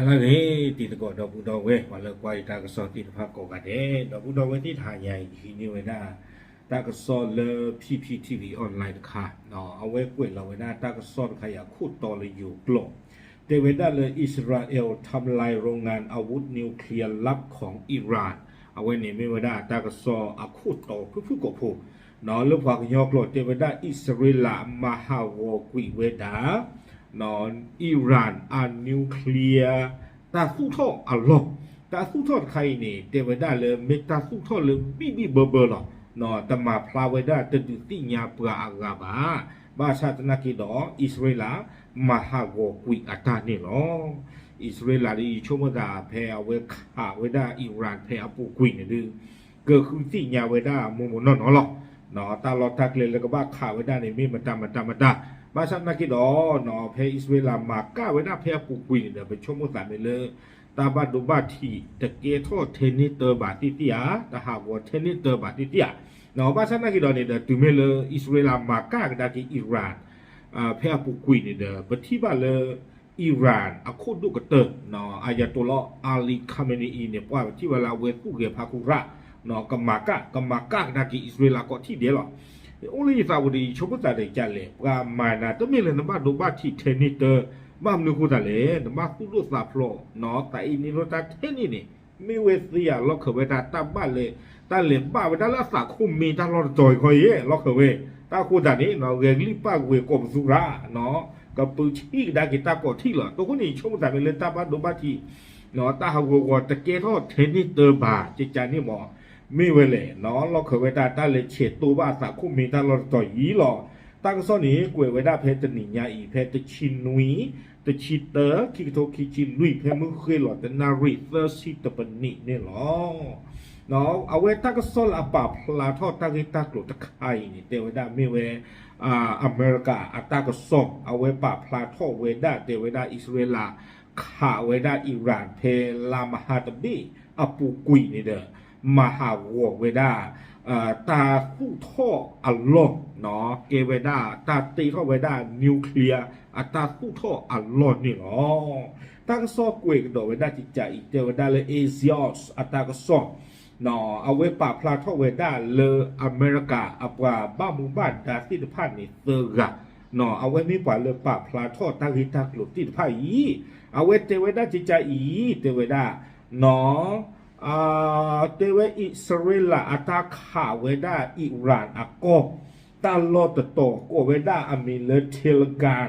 ဟါလၢအဂ့ၤ တံၤသကိးဒီပုၢ်ဒီဝဲၢ် ပှၤလၢကွၢ်ယတၢ်ကစီၣ်သ့ၣ်တဖၣ်ကိးဂၤဒဲး, ဒီပုၢ်ဒီဝဲၢ်သ့ၣ်တဟါညါအံၤ ယဟံးန့ၢ်ဝဲဒၣ် တၢ်ကစီၣ်လၢ P P T V online တခါ, အဝဲကွဲးလီၤဝဲဒၣ်တၢ်ကစီၣ်တခါအံၤအခိၣ်တီလၢယိၤကျိာ်, တဲဝဲဒၣ်လၢ อิสราเอลทำลายโรงงานอาวุธนิวเคลียร์ลับของอิหร่าน, အဝဲန့ၣ်မ့ၢ်ဝဲဒၣ်တၢ်ကစီၣ်အခိၣ်တီဖုၣ်ဖုၣ်ကိာ်ဖိ လၢပှၤကညီကျိာ်တဲဝဲဒၣ် အံၣ်စရ့လးမၤဟးဂီၤကွံာ်ဝဲဒၣ် အံၣ်ရၣ်အ nuclear တၢ်သူၣ်ထီၣ်အလီၢ်, တၢ်သူၣ်ထီၣ်တခါအံၤန့ၣ် တဲဝဲဒၣ်လၢမ့ၢ်တၢ်သူၣ်ထီၣ်လၢဘံၣ်ဘံၣ်ဘၢဘၢလီၤ, တမၤဖျါဝဲဒၣ်တဒုးသ့ၣ်ညါပှၤအဂၤဘၣ်, ဘၣ်ဆၣ်သနာ်က့ဒီး အံၣ်စရ့လးမၤဟးဂီၤကွံာ်အတၢ်န့ၣ်လီၤ. အံၣ်စရ့လးဒီး ယဆိကမိၣ်သးဖဲအဝဲခးဝဲဒၣ်အံၣ်ရၣ်ဖဲအပူၤကွံာ်န့ၣ်ဒုး ကဃုသ့ၣ်ညါဝဲဒၣ်မိၢ်မိၢ်နီၢ်နီၢ်လီၤ. တၢ်လီၢ်တၢ်ကျဲလၢကဘၣ်ခးဝဲဒၣ်န့ၣ် မ့ၢ်မတၤမတၤမတၤ, ဘၣ်ဆၣ်သနာ်က့ဒီး ဖဲအံၣ်စရ့လးမၤကၣ်ဝဲဒၣ်ဖဲအပူၤကွံာ်န့ၣ်ဒီး ပဆိကမိၣ်သးမ့ၢ်လၢ တၢ်ဘၣ်ဒိဘၣ်ထံးတကဲထီၣ်ထဲန့ၢ်တၢဘၣ်သ့ၣ်သ့ၣ်ဧါ, တဟးဂီၤထဲန့ၢ်တၢဘၣ်သ့ၣ်သ့ၣ်ဧါ, ဘၣ်ဆၣ်သနာ်က့ဒီးန့ၣ်ဒီး တုၤမ့ၢ်လၢအံၣ်စရ့လးမၤကၣ်ကဒါက့ၤအံၣ်ရၣ် ဖဲအပူၤကွံာ်န့ၣ်ဒီး ပထံၣ်ဘၣ်လၢ အံၣ်ရၣ်အခိၣ်ဒိၣ်ကတၢၢ် Ayatollah Ali Khamenei အံၤန့ၣ် ပှၤပထံၣ်ဘၣ်လၢအဝဲသူၣ်ဂဲၤဖးခူရၣ် ကမၤကၣ် ကမၤကၣ်ကဒါက့ၤအံၣ်စရ့လးကိးထံၣ်ဒဲးလီၤ. အိၣ်လၢယသးပူၤဒီး ယဆိကမိၣ်သးဒီးကလဲၣ် ပှၤမၤနၤတမ့ၢ်လၢနဘၣ်ဒိဘၣ်ထံးထဲန့ၢ်တၢ, ဘၣ်မနုၤဃိသးလဲၣ် နဘၣ်သူၣ်ဒိၣ်သးဖျိး သးအ့န့ၣ်လီၤတၢ်ထဲန့ၣ်န့ၣ် မ့ၢ်ဝဲသ့ဧါ လီၢ်ခၢၣ်ဝဲဒၣ်တၢ်ဘၣ်လဲၤ တၢ်လဲၤဘၣ်ဝဲဒၣ်လၢအသးခိၣ်မ့ၢ်တၢ်လီၢ်တတီၤအံၤခီအံၤ လီၢ်ခၢၣ်ဝဲ, တၢ်ဃိသးန့ၣ် ဂဲၤကလံၣ်ပၣ်ဝဲကိးပသူရၣ် ကပုၢ်ထံၣ်ကဒါက့ၤတၢ်ကိးထံၣ်လီၤ. အဃိန့ၣ် ယဆိကမိၣ်သးမ့ၢ်လၢတၢ်ဘၣ်ဒိဘၣ်ထံး တၢ်ဟးဂီၤဂီၤတကဲထီၣ်ထဲန့ၢ်တၢဘၣ် ကကန့ၣ်မး မ့ၢ်ဝဲလဲၣ် လီၢ်ခၢၣ်ဝဲဒၣ်တၢ်လဲၤဆဲးတိဘၣ်အသးခိၣ်မ့ၢ်တၢ်လီၢ်တတီၤအံၤလီၤ. တၢ်ကစီၣ်န့ၣ် ကွဲးဝဲဒၣ်ဖဲတနံၤညါအံၤ ဖဲတဆံနွံ တဆံတၢ ခံကထိခံဆံလွံၢ် ဖဲမုၢ်ဃ့ၢ်လီၤတနၣ်ရံၣ်သၢဆံတပနံးန့ၣ်လီၤ. အဝဲတၢ်ကစီၣ်လၢအပာ်ဖျါထီၣ်တၢ်ဂ့ၢ်တၢ်ကျိၤတခါအံၤန့ၣ် တဲဝဲဒၣ်မ့ၢ်ဝဲ အမဲရကၤအတၢ်ကစီၣ် အဝဲပာ်ဖျါထီၣ်ဝဲဒၣ် တဲဝဲဒၣ်အံၣ်စရ့လး ခးဝဲဒၣ်အံၣ်ရၣ်ဖဲလါမဟါတဘ့ၣ်အပူၤကွံာ်န့ၣ်ဒီး မၤဟးဂီၤဝဲဒၣ် တၢ်သူၣ်ထီၣ်အလီၢ် ကဲဝဲဒၣ်တၢ်တ့ထီၣ်ဝဲဒၣ် nuclear အတၢ်သူၣ်ထီၣ်အလီၢ်န့ၣ်လီၤ. တၢ်ကစီၣ်ကွဲးကဒီးဝဲဒၣ်ကကးအံၤ တဲဝဲဒၣ်လၢ Axios အတၢ်ကစီၣ် အဝဲပာ်ဖျါထီၣ်ဝဲဒၣ်လၢအမဲရကၤအပှၤဘၣ်မူဘၣ်ဒါသ့ၣ်တဖၣ်န့ၣ်သၢဂၤ အဝဲမ့ၢ်ပှၤလၢပာ်ဖျါထီၣ်တၢ်ဂ့ၢ်တၢ်ကျိၤသ့ၣ်တဖၣ်အံၤ အဝဲတဲဝဲဒၣ်ကကးအံၤ တဲဝဲဒၣ် တဲဝဲအံၣ်စရ့လးအတၢ်ခးဝဲဒၣ်အံၣ်ရၣ်အကီၢ် တၢ်လီၢ်တတီၤကိးဝဲဒၣ်အမံၤလၢ Tehran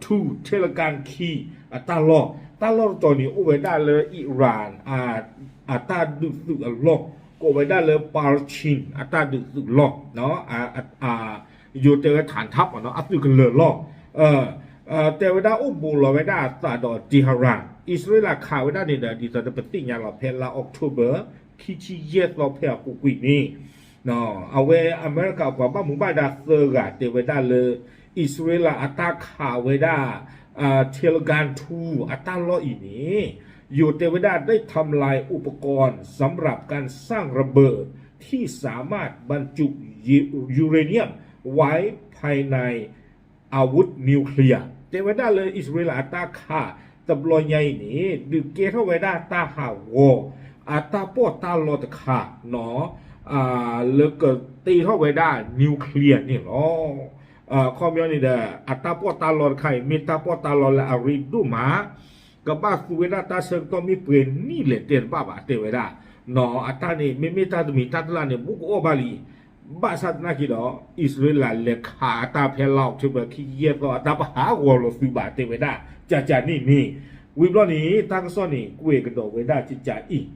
two Tehran ခံ အတၢ်လီၢ် တၢ်လီၢ်တတီၤန့ၣ် အိၣ်ဝဲဒၣ်လၢအံၣ်ရၣ် အတၢ်ဒုးသုးအလီၢ် ကိးဝဲဒၣ်လၢ Pasheen အတၢ်ဒုးသုးလီၢ် ယိၤတဲဝဲ ထၣ်ထၣ် အသုးကလၢၤလီၢ် တဲဝဲဒၣ်အိၣ်ဘူးလီၤဝဲဒၣ်အသးဒီး Tehran အံၣ်စရ့လးခးဝဲဒၣ်န့ၣ်ဒီး ဒ်သိးဒီးပသ့ၣ်ညါလီၤ ဖဲလါ October ခံဆံယဲၢ်သီဖဲအပူၤကွံာ်န့ၣ် အဝဲအမဲရကၤပှၤဘၣ်မူဘၣ်ဒါသၢဂၤတဲဝဲဒၣ်လၢ အံၣ်စရ့လးအတၢ်ခးဝဲဒၣ် Tehran two အတၢ်လီၢ်အံၤန့ၣ် ယိၤတဲဝဲဒၣ် ได้ทำลายอุปกรณ์สำหรับการสร้างระเบิดที่สามารถบรรจุยูเรเนียมไว้ภายใน อาวุธนิวเคลียร์ တဲဝဲဒၣ်လၢအံၣ်စရ့လးအတၢ်ခးတဘျီညါအံၤန့ၣ် ဒုးကဲထီၣ်ဝဲဒၣ်တၢ်ဟးဂီၤ အတၢ်ပီးတၢ်လီတခါ လၢကတ့ထီၣ်ဝဲဒၣ် nuclear န့ၣ်လီၤ. အခီပညီန့ၣ်ဒီး အတၢ်ပီးတၢ်လီတခါအံၤ မ့ၢ်တၢ်ပီးတၢ်လီလၢအရ့ဒိၣ်မး ကဘၣ်သူဝဲဒၣ်တၢ်ဆၢကတီၢ်မ့ၢ်ပှဲၤနံၣ်လဲၣ်တဲတဘၣ်ဘၣ် တဲဝဲဒၣ် အတၢ်န့ၣ် မ့မ့ၢ်တၢ်တမံၤတၢ်တလၢ်န့ၣ် ဘူးကအီၣ်ဘၣ်လံ ဘၣ်ဆၣ်သနာ်က့ဒီး အံၣ်စရ့လးလဲၤခးအတၢ်ဖဲလါ October ခံဆံယဲၢ်သီ အတၢ်ပဟးဂီၤလီၤသုးဘၣ် တဲဝဲဒၣ် ကကးန့ၣ်န့ၣ် ဝံၤဘျီန့ၣ် တၢ်ကစီၣ်န့ၣ် ကွဲးကဒီးဝဲဒၣ်ကကးအံၤ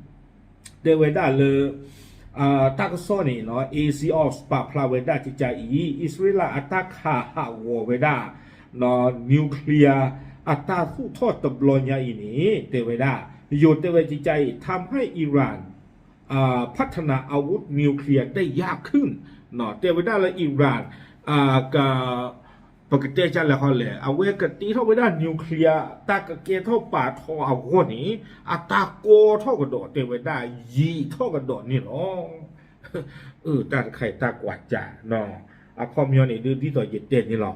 တဲဝဲဒၣ်လၢ တၢ်ကစီၣ်န့ၣ် Axios ပာ်ဖျါဝဲဒၣ်ကကးအံၤ အံၣ်စရ့လးအတၢ်ခးဟးဂီၤဝဲဒၣ် nuclear အတၢ်သူၣ်ထီၣ်တဘျီညါအံၤန့ၣ် တဲဝဲဒၣ် ယိၤတဲဝဲကကးအံၤ ทำให้อิหร่าน พัฒนาอาวุธนิวเคลียร์ได้ยากขึ้น တဲဝဲဒၣ်လၢအံၣ်ရၣ် က ပကတဲကလဲၣ်ဃီလဲၣ် အဝဲကတ့ထီၣ်ဝဲဒၣ် nuclear တၢ်ကကဲထီၣ်ပာ်ထီၣ်အဂီၢ်န့ၣ် အတၢ်ကီထီၣ်ကဒီးတဲဝဲဒၣ် ယံာ်ထီၣ်ကဒီးန့ၣ်လီၤ. အၢ တၢ်တခါအံၤတၢ်ကွၢ်ကၢ် အခီပညီန့ၣ် ဒ်သိးယတဲန့ၣ်လီၤ.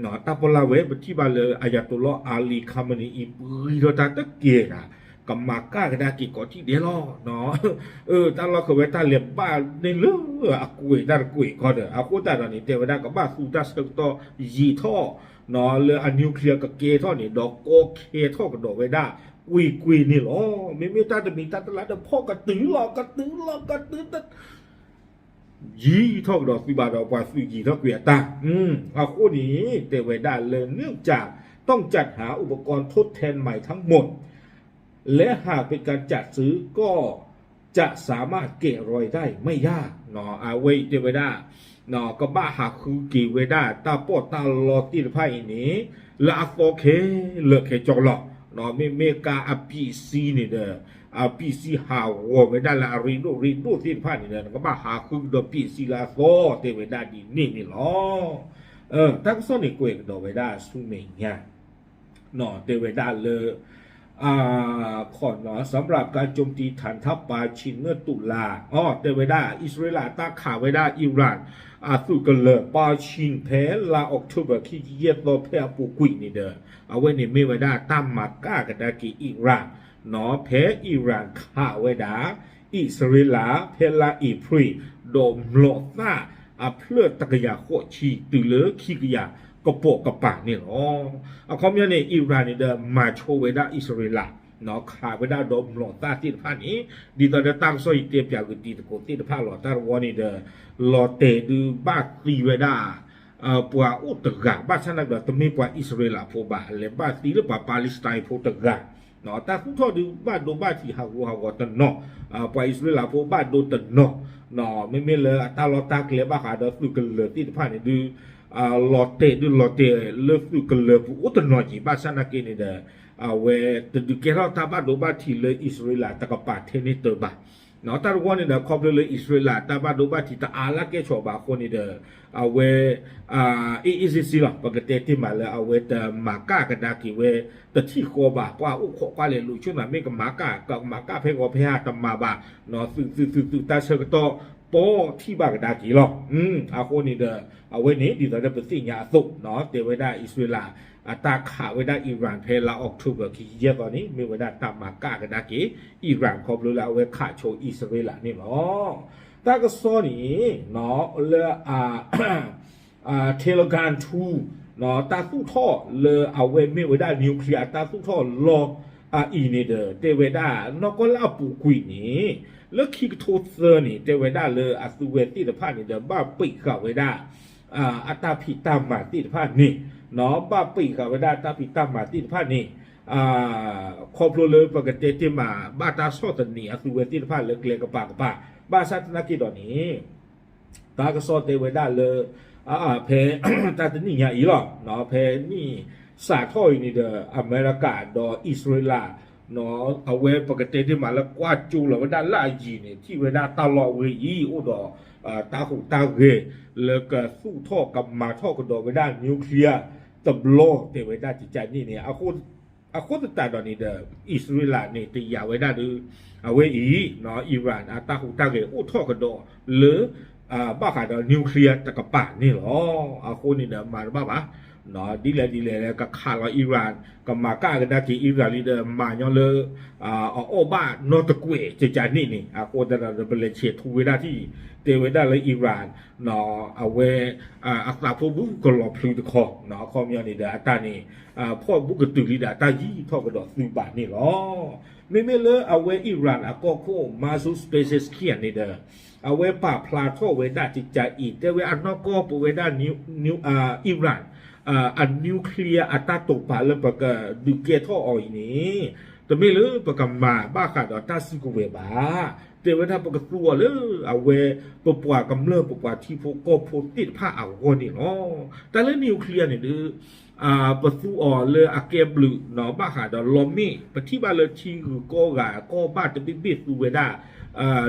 တၢ်ပီၣ်လၢ်ဝဲ ပထံၣ်ဘၣ်လၢ Ayatollah Ali Khamenei အံၤ ပှံၤထီၣ်တၢ်တက့ၢ်တၢ်, ကမၤကၣ်ကဒါက့ၤကိးထံၣ်ဒဲးလီၤ. တၢ်လီၢ်ဃၢၤဝဲတၢ်လဲၤဘၣ်န့ၣ်လၢအကွဲးတၢ်တကွဲးခီဒီး အဃိသတးဒီးန့ၣ် တဲဝဲဒၣ်ကဘၣ်သူတၢ်ဆၢကတီၢ်ယံာ်ထီၣ် လၢအ nuclear ကကဲထီၣ်န့ၣ် ဒီးကီခဲထီၣ်ကဒီးဝဲဒၣ် ကွ့ၢ်ကွ့ၢ်န့ၣ်လီၤ. မ့မ့ၢ်တၢ်တမံၤတၢ်တလါဒီး ဖီၣ်ကတုၤလီၤ ကတုၤလီၤ ကတုၤ ယံာ်ထီၣ်ကဒီးသုးဘၣ်ဒီး ပှၤသုးယံာ်ထီၣ်ကွံာ်အတၢ်, အဃိန့ၣ် တဲဝဲဒၣ်လၢ เนื่องจากต้องจัดหาอุปกรณ์ทดแทนใหม่ทั้งหมด และหากเป็นการจัดซื้อก็จะสามารถแกะรอยได้ไม่ยาก အဝဲအံၤတဲဝဲဒၣ် ကဘၣ်ဟးဃုက့ၤဝဲဒၣ်တၢ်ပီးတၢ်လီသ့ၣ်တဖၣ်အံၤန့ၣ် လၢအသီခဲလၢာ်ခဲဆ့လီၤ. မ့မ့ၢ်ကါအပံးစံန့ၣ်ဒီး အပံးစံဟးဂီၤဝဲဒၣ်လၢအရ့ဒိၣ်ရ့ဒိၣ်သ့ၣ်တဖၣ်န့ၣ်ဒီး နကဘၣ်ဟးဃုကဒီးပံးစံလၢအသီ တဲဝဲဒၣ်ဒ်န့ၣ်န့ၣ်လီၤ. တၢ်ကစီၣ်န့ၣ်ကွဲးကဒီးဝဲဒၣ်ဆူမဲာ်ညါ တဲဝဲဒၣ်လၢ ขอ สำหรับการโจมตีฐานทัพปาชินเมื่อตุลา အီ တဲဝဲဒၣ် အံၣ်စရ့လးတၢ်ခးဝဲဒၣ် Iran အသုးကလၢၤ ပၣ်ဆံၣ် ဖဲလါအီးကထိဘၢၣ် ခံဆံယဲၢ်သီ ဖဲအပူၤကွံာ်န့ၣ်ဒီး အဝဲန့ၣ်မ့ၢ်ဝဲဒၣ်တၢ်မၤကၣ်ကဒါက့ၤ Iran နီၤ ဖဲ Iran ခးဝဲဒၣ် အံၣ်စရ့လး ဖဲလါအ့ဖြ့ၣ် ဒီးမျိာ်သၣ်အဖျၢၣ်တကယၤဃိးဆံ တုၤလၢခံကယၤကပိာ်ကပၤန့ၣ်လီၤ. အခီပညီန့ၣ် Iran န့ၣ်ဒီး မၤဆိဝဲဒၣ်အံၣ်စရ့လး ခးဝဲဒၣ်ဒီးမျိာ်သၣ်သ့ၣ်တဖၣ်န့ၣ် ဒ်သိးဒီးတၢ်ကစီၣ်အံၤတဲပၠးဂ့ၤတံၤသကိးသ့ၣ်တဖၣ်လီၤ. တၢ်တဝီန့ၣ်ဒီး လီၤတဲာ်ဒုးဘၣ်သံဝဲဒၣ် ပှၤအိၣ်တဂၤ ဘၣ်ဆၣ်သနာ်က့ဒီး တမ့ၢ်ပှၤအံၣ်စရ့လးဖိဘၣ်, လဲၤဘၣ်သံလၢပှၤ Palestine ဖိတဂၤ တၢ်သူၣ်ထီၣ်ဒုးဘၣ်ဒိဘၣ်ထံးဟးဂူာ်ဟးဂီၤတနီၤ, ပှၤအံၣ်စရ့လးဖိဘၣ်ဒိတနီၤ, မ့မ့ၢ်လၢအတၢ်လီၢ်တၢ်ကျဲဘၣ်ဃးဒီးသုးကလၢၤသ့ၣ်တဖၣ်န့ၣ်ဒုး လီၤတဲာ်ဒုးလီၤတဲာ်လၢသုးကလၢၤပူၤအိၣ်တနီၤက့ၤ ဘၣ်ဆၣ်သနာ်က့န့ၣ်ဒီး အဝဲတဒုးကဲထီၣ်တၢ်ဘၣ်ဒိဘၣ်ထံးလၢအံၣ်စရ့လးတကပၤထဲန့ၣ်တဘၣ်. တၢ်တဝီန့ၣ်ဒီး ခီဖျိလၢအံၣ်စရ့လးတၢ်ဘၣ်ဒိဘၣ်ထံးတအါလၢကဲဆိးဘၣ်အဃိန့ၣ်ဒီး အဝဲ အ့ၣ်အ့ၣ်စ့စ့လီၤ. ပကတဲတ့ၢ်မးလၢအဝဲတမၤကၣ်ကဒါက့ၤဝဲ တထံၣ်ဃီဘၣ်, ပှၤအိၣ်ခိးကွၢ်လဲၤလူၤဆူၣ်နၤ မ့ၢ်ကမၤကၣ် ကမၤကၣ်ဖဲဂီၤဖဲဟါတမၤဘၣ်, သုးသုးသုးသုးတၢ်ဆၢကတီၢ် ပီထံၣ်ဘၣ်ကဒါက့ၤလီၤ. အဃိန့ၣ်ဒီး အဝဲန့ၣ်ဒ်သိးဒီးပသ့ၣ်ညါအသိး တဲဝဲဒၣ်အံၣ်စရ့လး အတၢ်ခးဝဲဒၣ် Iran ဖဲလါ October ခံဆံယဲၢ်သီန့ၣ် မ့ၢ်ဝဲဒၣ်တၢ်မၤကၣ်ကဒါက့ၤ Iran ခီဖျိလၢအဝဲခးဆိအံၣ်စရ့လးန့ၣ်လီၤ. တၢ်ကစီၣ်န့ၣ် လၢ Telegram ထူ တၢ်သူၣ်ထီၣ်လၢအဝဲမ့ၢ်ဝဲဒၣ် nuclear အတၢ်သူၣ်ထီၣ်လီအံၤန့ၣ်ဒီး တဲဝဲဒၣ် နီၢ်ကီၢ်လၢအပူၤကွံာ်န့ၣ် လၢခံကထိသၢန့ၣ် တဲဝဲဒၣ်လၢအသုဝဲသ့ၣ်တဖၣ်န့ၣ်ဒီး ဘၣ်ပံးဃာ်ဝဲဒၣ် အတၢ်ဖံးတၢ်မၤသ့ၣ်တဖၣ်န့ၣ်, ဘၣ်ပံးဃာ်ဝဲဒၣ်တၢ်ဖံးတၢ်မၤသ့ၣ်တဖၣ်န့ၣ် ခီဖျိလၢပကတဲတ့ၢ်မး ဘၣ်တၢ်ဆီၣ်သနံးအသုဝဲသ့ၣ်တဖၣ်လၢကျဲကပၤကပၤ, ဘၣ်ဆၣ်သနာ်က့ဒီးန့ၣ် တၢ်ကစီၣ်တဲဝဲဒၣ်လၢ ဖဲ တၢ်တနံၣ်ညါအံၤလီၤ, ဖဲနံၣ်စးထီၣ်အံၤန့ၣ်ဒီး အမဲရကၤဒီးအံၣ်စရ့လး အဝဲပကတဲတ့ၢ်မးလၢကွၢ်ကၠိလီၤဝဲဒၣ်လၢအယံၤန့ၣ် ထံၣ်ဝဲဒၣ်တၢ်လီၢ်အဝဲအံၤ အိၣ်ဒီးတၢ်ဟူးတၢ်ဂဲၤ လၢကသူၣ်ထီၣ်ကမၤထီၣ်ကဒီးဝဲဒၣ် nuclear တဘျီ တဲဝဲဒၣ်ကကန့ၣ်န့ၣ် အဃိသတးဒီးန့ၣ်ဒီး အံၣ်စရ့လးန့ၣ် တယာ်ဝဲဒၣ်ဒီး အဝဲအံၤ Iran အတၢ်ဟူးတၢ်ဂဲၤအိၣ်ထီၣ်ကဒီးလၢ ဘၣ်ဃးဒီး nuclear တကပၤန့ၣ်လီၤ. အဃိန့ၣ်ဒီး မၤတဘၣ်ဘၣ် ဒ်လဲၣ်ဒ်လဲၣ်လၢကခးလီၤ Iran ကမၤကၣ်ကဒါက့ၤ Iran လံဒီး မၤညီလၢ အအီၣ်ဘၣ်နီတကွဲးကကန့ၣ်န့ၣ် အဃိသတးဒီး ပလဲၤဆဲးထူဝဲဒၣ်ထံၣ် တဲဝဲဒၣ်လၢ Iran အဝဲ အသးဖိဘူကလီၤဖျုးတခီ အခီပညီန့ၣ်ဒီး အတၢ်န့ၣ် ဖီၣ်ဘူကတုၤလံဒီး အတၢ်ယံၤထီၣ်ကဒီးသုးဘၣ်န့ၣ်လီၤ. မ့မ့ၢ်လၢအဝဲ Iran အကီၢ်ခိၣ် Masoud Pezeshkian န့ၣ်ဒီး အဝဲပာ်ဖျါထီၣ်ဝဲဒၣ်ကကအံၤ တဲဝဲအနီၢ်ကီၢ်ပဝဲဒၣ် Iran အ nuclear အတၢ်တိာ်ပာ်လၢပကဒုးကဲထီၣ်အီၤအံၤန့ၣ် တမ့ၢ်လၢပကမၤဘၣ်ဃးဒီးတၢ်စုကဝဲၤဘၣ်. တဲဝဲဒၣ်ပကသူအီၤလၢအဝဲ ပပှၤကမျၢၢ်ပပှၤထံဖိကီၢ်ဖိသ့ၣ်တဖၣ်အဂီၢ်န့ၣ်လီၤ. တၢ်လၢ nuclear န့ၣ်ဒီး ပသူအီၤလၢအကဲဘျုးနီၤ ဘၣ်ဃးဒီးလီမ့ၣ် ပထံၣ်ဘၣ်လၢထံဂုၤကီၢ်ဂၤ ကီၢ်ဘၣ်တဘ့ၣ်ဘ့ၣ်သူဝဲဒၣ်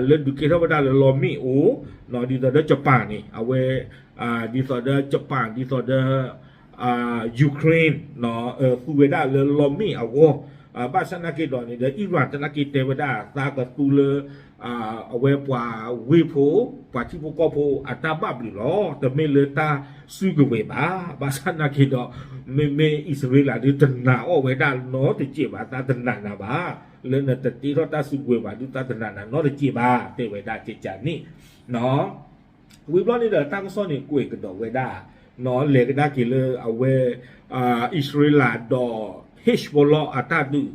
လၢဒုးကဲထီၣ်ဝဲဒၣ်လၢလီမ့ၣ်အိၣ် ဒ်သိးဒီး Japan န့ၣ် အဝဲ ဒ်သိးဒီး Japan ဒ်သိးဒီး Ukraine သူဝဲဒၣ်လၢလီမ့ၣ်အဂီၢ် ဘၣ်ဆၣ်သနာ်က့ဒီးန့ၣ်ဒီး Iran သနာ်က့တဲဝဲဒၣ်သးကသူလၢ အဝဲပှၤဝ့ၢ်ဖိ, ပှၤထံဖိကီၢ်ဖိအတၢ်ဘၣ်ဘျုးလီၤ. တမ့ၢ်လၢတၢ်စုကဝဲၤဘၣ်. ဘၣ်ဆၣ်နာ်က့ဒီး မ့မ့ၢ်အံၣ်စရ့လးဒုးတနာ်အီၣ်ဝဲဒၣ်နီတစဲးဘၣ်, သးတနာ်နၤဘၣ်. လၢနတတ့ထီၣ်တၢ်စုကဝဲၤဘၣ်ဒုး သးတနာ်နၤနီတစဲးဘၣ်, တဲဝဲဒၣ်ကကန့ၣ် ဝံၤဘျီန့ၣ်ဒီး တၢ်ကစီၣ်န့ၣ်ကွဲးကဒီးဝဲဒၣ် လဲၤကဒါက့ၤလၢအဝဲ အံၣ်စရ့လးဒီး Hezbollah အတၢ်ဒုး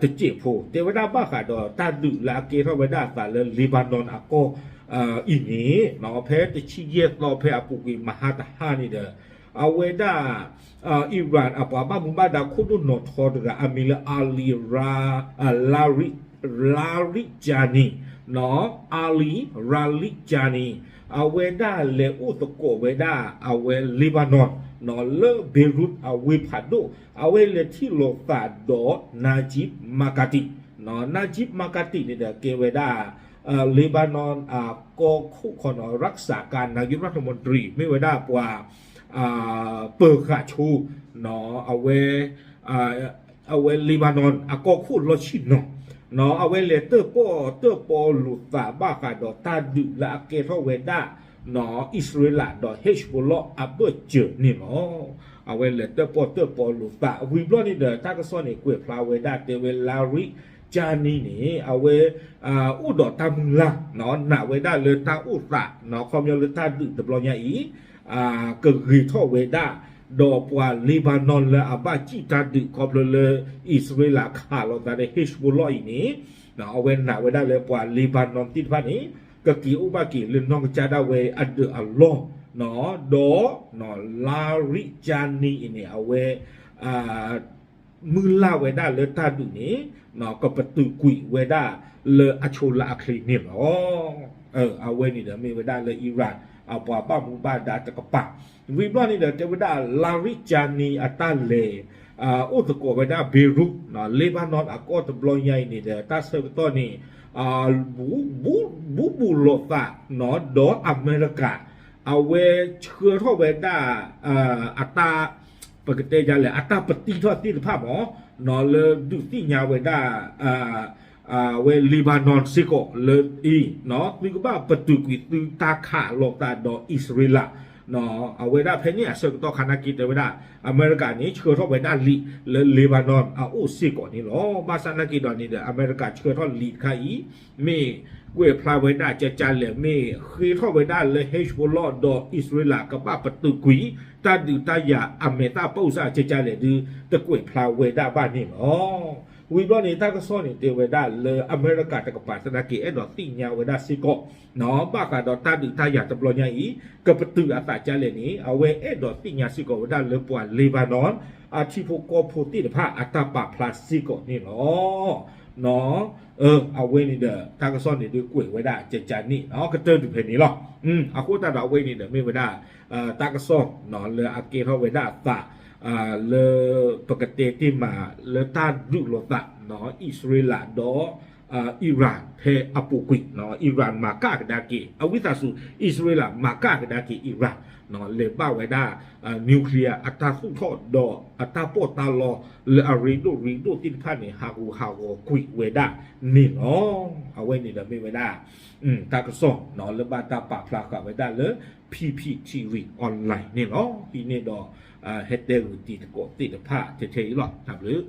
တစဲးဖိ, တဲဝဲဒၣ်ဘၣ်ဃးဒီးတၢ်ဒုးလၢအကဲထီၣ်ဝဲဒၣ်အသးလၢ Lebanon အကီၢ်အံၤန့ၣ် ဖဲတဆံယဲၢ်သီဖဲအပူၤကွံာ်မဟါတဟါန့ၣ်ဒီး အဝဲဒၣ် အံၣ်ရၣ်အပှၤဘၣ်မူဘၣ်ဒါခိၣ်ဒိၣ်နီၢ်ထီတဂၤ အမံၤလၢ Ali Ra- Lari- Larijani, Ali Larijani, အဝဲဒၣ်လဲၤအိၣ်သကိးဝဲဒၣ်အဝဲ Lebanon လၢ Beirut အဝ့ၢ်ဖးဒိၣ်, အဝဲလဲၤထံၣ်လိာ်သးဒီး Najib Mikati, Najib Mikati န့ၣ်ဒီး ကဲဝဲဒၣ် Lebanon အကီၢ်ခိၣ်ခီနီၤ รักษาการนายกรัฐมนตรี မ့ၢ်ဝဲဒၣ်ပှၤ ပၢၤဃာ်ဆိ အဝဲ အဝဲ Lebanon အကီၢ်ခိၣ်လီၢ်ဆ့ၣ်နီၤ, အဝဲလဲၤတၢၣ်ပီၣ်တၢၣ်ပီလိာ်သးဘၣ်ဃးဒီးတၢ်ဒုးလၢအကဲထီၣ်ဝဲဒၣ် အံၣ်စရ့လးဒီး Hezbollah အဘၢၣ်စၢၤန့ၣ်လီၤ. အဝဲလဲၤတၢၣ်ပီၣ်တၢၣ်ပီလိာ်သး ဝံၤဘျီန့ၣ်ဒီး တၢ်ကစီၣ်န့ၣ်ကွဲးဖျါဝဲဒၣ်တဲဝဲ Larijani န့ၣ် အဝဲ အိၣ်ဒီးတၢ်မုၢ်လၢ် နာ်ဝဲဒၣ်လၢတၢ်အိၣ်သး ခီပညီလၢတၢ်ဒုးတဘျီညါအံၤ ကဂ့ၤထီၣ်ဝဲဒၣ် ဒီးပှၤ Lebanon လၢအဘၣ်စံၣ်တၢ်ဒုးခီဖျိလၢ အံၣ်စရ့လးခးလိာ်သးဒီး Hezbollah အံၤန့ၣ် အဝဲနာ်ဝဲဒၣ်လၢပှၤ Lebanon သ့ၣ်တဖၣ်န့ၣ် ကက့ၤအိၣ်ဘၣ်က့ၤလၢနီၢ်ကစၢ်ဒၣ်ဝဲအဒၢးအလီၢ် ဒီး Larijani အံၤန့ၣ် အဝဲ မုၢ်လၢ်ဝဲဒၣ်လၢတၢ်ဒုးန့ၣ် ကပတုာ်ကွံာ်ဝဲဒၣ်လၢအဆိလၢအချ့န့ၣ်လီၤ. အဝဲန့ၣ်ဒီးမ့ၢ်ဝဲဒၣ်လၢ အံၣ်ရၣ် အပှၤဘၣ်မူဘၣ်ဒါတကပၤ ဝံၤဘျီန့ၣ်ဒီး တဲဝဲဒၣ် Larijani အတၢ်လဲၤ အိၣ်သကိးဝဲဒၣ် Beirut Lebanon အကီၢ်တဘျီညါအံၤန့ၣ်ဒီး တၢ်ဆၢကတီၢ်န့ၣ် ဘူးဘူးလိာ်သး ဒီးအမဲရကၤ အဝဲဆှၢထီၣ်ဝဲဒၣ် အတၢ် ပကတဲဒ်လဲၣ် အတၢ်ပတံထီၣ်သ့ၣ်တဖၣ်မး လၢဒုးသ့ၣ်ညါဝဲဒၣ် အဝဲ Lebanon စ့ၢ်ကီးလၢအံၤ သုကဘၣ်ပတုာ်ကွံာ်သုတၢ်ခးလိာ်သးဒီးအံၣ်စရ့လး အဝဲဒၣ်ဖဲန့ၣ်အဆၢကတီၢ်ခါနာ်က့တဲဝဲဒၣ် အမဲရကၤန့ၣ် ဆှၢထီၣ်ဝဲဒၣ်လံာ်လၢ Lebanon အအိၣ်စ့ၢ်ကီးန့ၣ်လီၤ. ဘၣ်ဆၣ်နာ်က့ဒီးန့ၣ်ဒီး အမဲရကၤဆှၢထီၣ်လံာ်တခါအံၤ မ့ၢ်ကွဲးဖျါဝဲဒၣ်ကကလဲၣ် မ့ၢ်ဃ့ထီၣ်ဝဲဒၣ်လၢ Hezbollah ဒီးအံၣ်စရ့လးကဘၣ်ပတုာ်ကွံာ် တၢ်ဒုးတၢ်ယၤအမဲာ်သၣ်ပိစၢ်ကကလဲၣ်ဒုး တကွဲးဖျါဝဲဒၣ်ဘၣ်န့ၣ်လီၤ. ဝံၤဘျီန့ၣ် တၢ်ကစီၣ်န့ၣ်တဲဝဲဒၣ်လၢအမဲရကၤတကပၤသနာ်က့ အဲၣ်ဒိးသ့ၣ်ညါဝဲဒၣ်စ့ၢ်ကီး ဘၣ်ဃးဒီးတၢ်ဒုးတၢ်ယၤတဘျီညါအံၤ ကပတုာ်အသးကလဲၣ်န့ၣ် အဝဲအဲၣ်ဒိးသ့ၣ်ညါစ့ၢ်ကီးဝဲဒၣ်လၢပှၤ Lebanon အထံဖိကီၢ်ဖိသ့ၣ်တဖၣ်အတၢ်ပာ်ဖျါစ့ၢ်ကီးန့ၣ်လီၤ. အဝဲန့ၣ်ဒီး တၢ်ကစီၣ်န့ၣ်ဒုးကွဲးဝဲဒၣ်ကကန့ၣ် ကတၢၢ်ဒုးဖဲန့ၣ်လီၤ. အဃိသတးဒီးအဝဲန့ၣ်ဒီးမ့ၢ်ဝဲဒၣ် တၢ်ကစီၣ်လၢအကဲထီၣ်ဝဲဒၣ်အသး လၢပကတဲတ့ၢ်မးလၢတၢ်ဒုးလိာ်သး အံၣ်စရ့လးဒီး အံၣ်ရၣ်ဖဲအပူၤကွံာ် အံၣ်ရၣ်မၤကၣ်ကဒါက့ၤ အဝံသးစူၤ အံၣ်စရ့လးမၤကၣ်ကဒါက့ၤအံၣ်ရၣ် လဲၤဘၣ်ဝဲဒၣ် nuclear အတၢ်သူၣ်ထီၣ်ဒီးအတၢ်ပီးတၢ်လီလၢအရ့ဒိၣ်ရ့ဒိၣ်သ့ၣ်တဖၣ်န့ၣ် ဟးဂူာ်ဟးဂီၤကွံာ်ဝဲဒၣ်န့ၣ်လီၤ. အဝဲန့ၣ်ဒီးမ့ၢ်ဝဲဒၣ် တၢ်ကစီၣ်လၢဘၣ်တၢ်ပာ်ဖျါဃာ်ဝဲဒၣ်လၢ P P T V Online န့ၣ်လီၤ. ဟံးန့ၢ်ဒီး ဟဲတဲဂုာ်တံၤသကိးသ့ၣ်တဖၣ်ထဲထဲအံၤလီၤ. တၢ်ဘျုး